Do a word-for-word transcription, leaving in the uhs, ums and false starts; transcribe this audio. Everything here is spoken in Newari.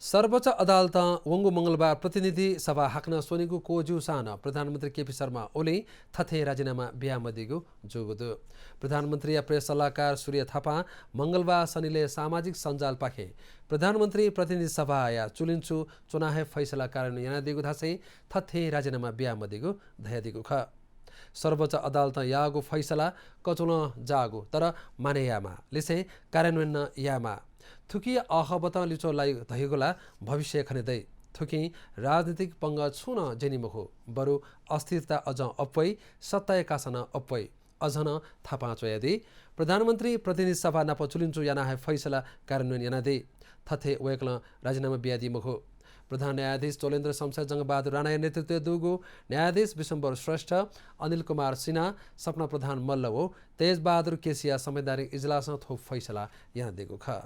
सर्वोच्च अदालतं वंगु मंगलबार प्रतिनिधि सभा हाकनं स्वनीगु क्वःज्यूसां नं प्रधानमन्त्री केपी शर्मा ओलीं थथे राजीनामा बियामदीगु जूगु दु। प्रधानमन्त्रीया प्रेस सल्लाहकार सूर्य थापां मंगलबार सनिलय् सामाजिक सञ्जालपाखें प्रधानमन्त्री प्रतिनिधि सभाया चुलिन्चु च्वनाः हे फैसला कार्यान्वयन यानादीगु धासें थथे राजीनामा बियामदीगु धयादीगु खः। सर्वोच्च अदालतं याःगु फैसला कचुलं जाःगु, तर मानय् यायेमाः, लिसें कार्यान्वयन नं यायेमाः। थुकिया अःखबतं लिच्वः लाइ धइगु ला भविष्यय् खने दइ। थुकिं राजनीतिक पंगः छुं नं ज्यनी मखु, बरु अस्थिरता अझं अप्वइ, सत्ताया कासा नं अप्वइ। अझ नं थापां च्वयादी, प्रधानमन्त्री प्रतिनिधि सभा नाप चुलिन्चु यानाः हे फैसला कार्यान्वयन यानादी। थथे वय्कलं राजीनामा बियादी मखु। प्रधान न्यायाधीश चोलेन्द्र शमशेर जंगबहादुर राणाया नेतृत्वय् दुगु न्यायाधीश विश्वम्भर श्रेष्ठ, अनिल कुमार सिन्हा, सपना प्रधान मल्ल व तेजबहादुर केसीया संवैधानिक इजलासं थ्व फैसला यानादीगु खः।